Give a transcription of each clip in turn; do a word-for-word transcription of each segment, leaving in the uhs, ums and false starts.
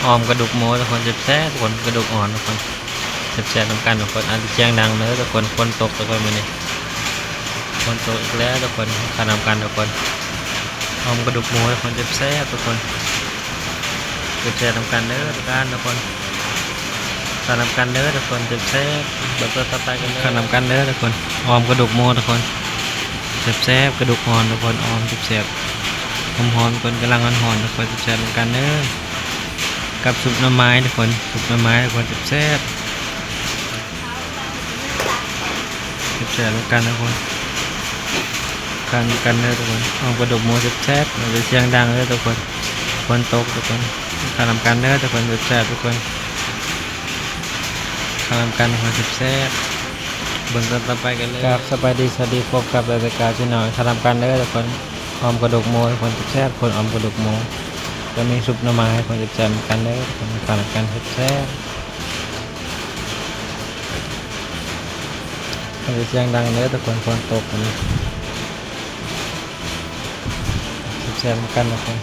ออมกระดูกหมูทุกคน แซ่บๆ ทุกคน กระดูกอ่อนทุกคน แซ่บๆ นำกันทุกคน อันเสียงดังเด้อทุกคน ฝนตกทุกคน มื้อนี้ฝนตกอีกแล้วทุกคน ข้าวนำกันทุกคน ออมกระดูกหมูทุกคน แซ่บๆ ทุกคน แซ่บๆ นำกันเด้อทุกท่านทุกคน ข้าวนำกันเด้อทุกคน แซ่บๆ เบิ่งตอนต่อไปกันเด้อ ข้าวนำกันเด้อทุกคน ออมกระดูกหมูทุกคน แซ่บๆ กระดูกอ่อนทุกคน ออมแซ่บๆ หอมๆ ทุกคน กำลังอ่อนๆ ทุกคน แซ่บๆ นำกันเด้อ กับซุปหน่อไม้ทุกคน ซุปหน่อไม้ทุกคน แซ่บๆ แซ่บๆ นำกันทุกคน กัน กันเด้อทุกคน ออมกระดูกหมูแซ่บๆ อย่าไปเสียงดังเด้อทุกคน ฝนตกทุกคน ข้าวนำกันเด้อทุกคน แซ่บๆ ทุกคน ข้าวนำกันทุกคน แซ่บๆ เบิ่งตอนต่อไปกันเลย ครับ สบายดี สวัสดี พบกับรายการพี่น้อง ข้าวนำกันเด้อทุกคน ออมกระดูกหมูทุกคน แซ่บๆ คนออมกระดูกหมู ก็มีซุปหน่อไม้ให้คนแซ่บๆ นำกันเด้อทุกคน ข้าวนำกันแซ่บๆ อย่าไปเสียงดังเด้อทุกคน ฝนตกอันนี้ แซ่บๆ นำกันทุกคน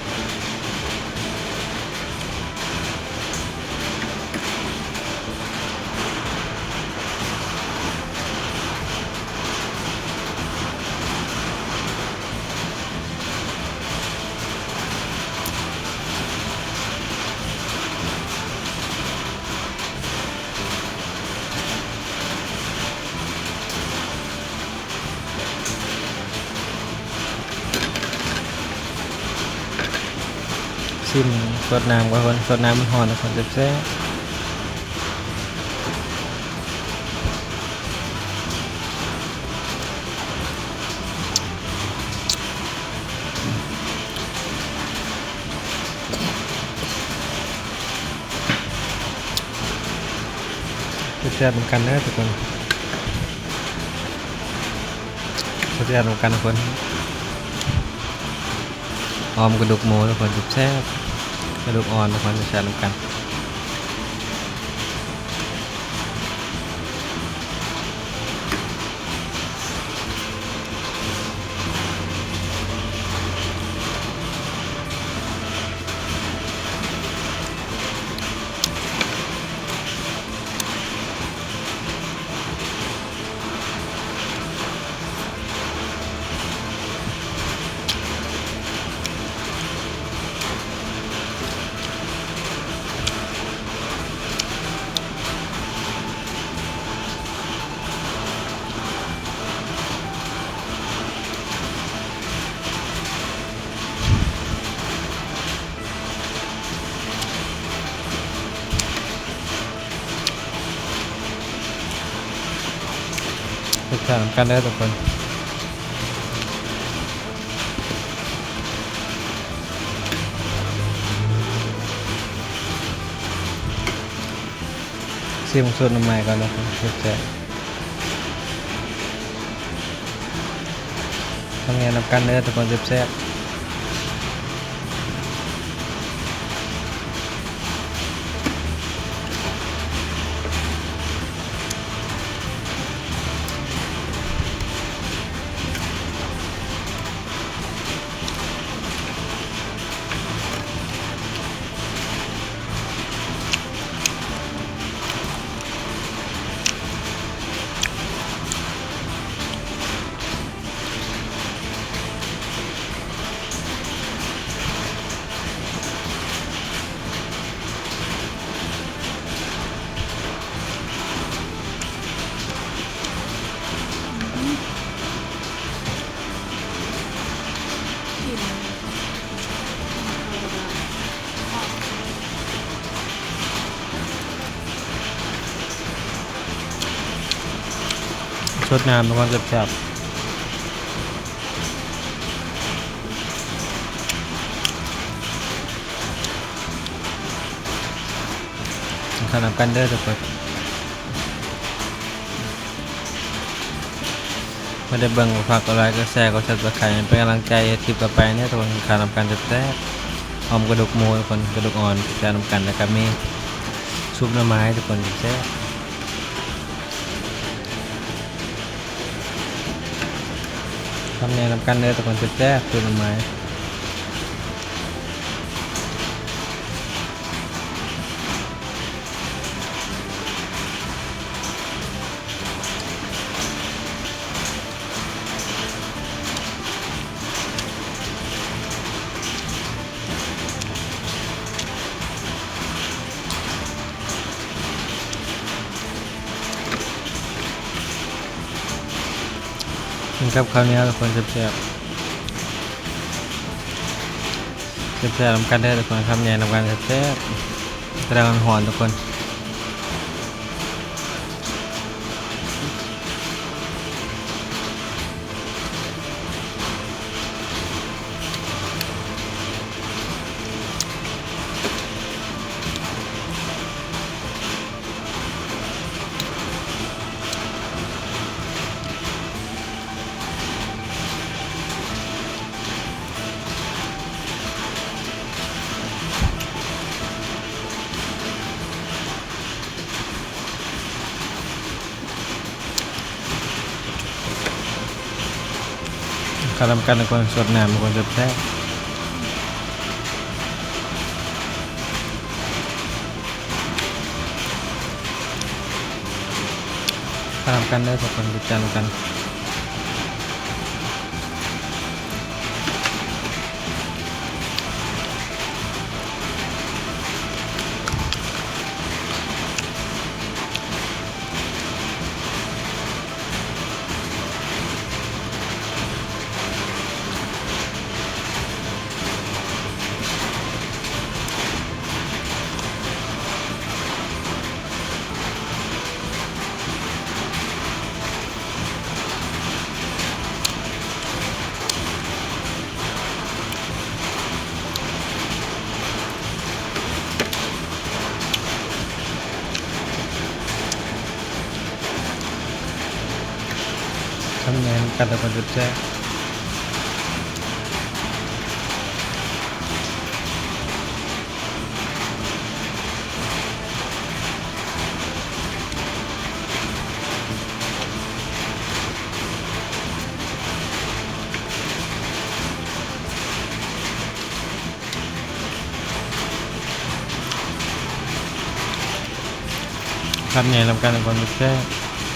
ซิม ซดน้ำก่อนทุกคน ซดน้ำมันฮ้อนทุกคน แซ่บๆ แซ่บๆ เหมือนกันเด้อทุกคน แซ่บๆ เหมือนกันทุกคน ออมกระดูกหมูทุกคน แซ่บๆ กระดูกอ่อนทุกคน แซ่บๆ เหมือนกัน ติดตามกันได้ทุกคน ซิมสูตรใหม่ก่อนนะครับ แซ่บๆ ทำงานนำกันเด้อทุกคน แซ่บๆ สดน้ำทุกคน แซ่บๆ ข้าวนำกันเด้อทุกคน เพื่อได้เบิ่งก็ฝากกดไลค์ กดแชร์ กด Subscribe เป็นกำลังใจให้คลิปต่อไปเนี่ยทุกคน ข้าวนำกันแซ่บๆ ออมกระดูกหมูทุกคน กระดูกอ่อน แซ่บนำกัน แล้วก็มีซุปหน่อไม้ทุกคน แซ่บ ทำแนวนำกันเด้อทุกคน แซ่บๆ ซุปหน่อไม้ กินกับข้าวเหนียวทุกคน แซ่บๆ แซ่บๆนำกันเด้อทุกคน คำใหญ่นำกัน แซ่บๆ กำลังฮ้อนทุกคน ข้าวนำกันทุกคน สดน้ำทุกคน แซ่บๆ ข้าวนำกันเด้อทุกคน ติดตามกัน คำใหญ่นำกันทุกคน แซ่บๆ คำใหญ่นำกันทุกคน แซ่บ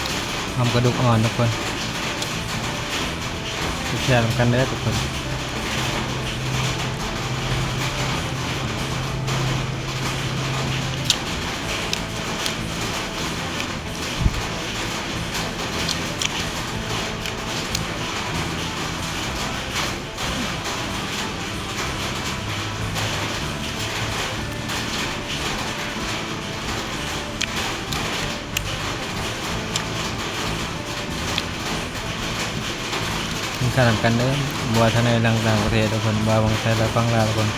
ๆ หอมกระดูกอ่อนทุกคน แซ่บๆนำกันเด้อทุกคน กินข้าวนำกันเด้อ บ่ว่าทางในหรือต่างประเทศทุกคน บ่ว่าฝั่งไทยและฝั่งลาวทุกคน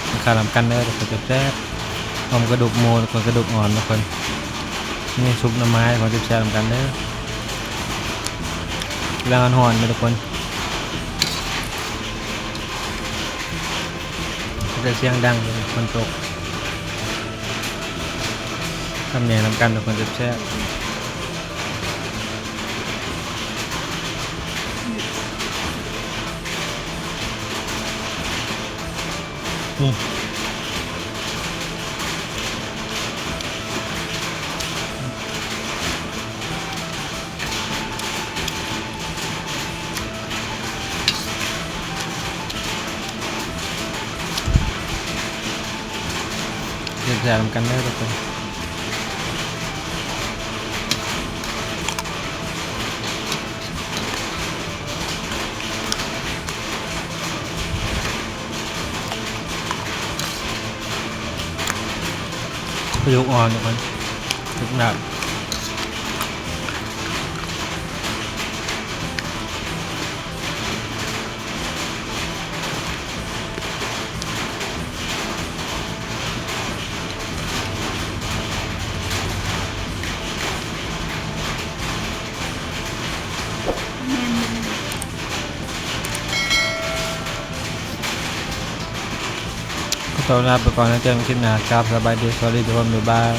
กินข้าวนำกันเด้อทุกคน แซ่บๆ หอมกระดูกหมูทุกคน กระดูกอ่อนทุกคน มีซุปหน่อไม้ทุกคน แซ่บๆนำกันเด้อ กำลังฮ้อนๆเด้อทุกคน จะเสียงดังเลย ฝนตก คำใหญ่นำกันทุกคน แซ่บๆ อืม แซ่บๆนำกันเด้อทุกคน กระดูกอ่อนทุกคน กระดูกหนา ขอตัวลาไปก่อนนะ เจอกันคลิปหน้าครับ สบายดี สวัสดีทุกคน บ๊ายบาย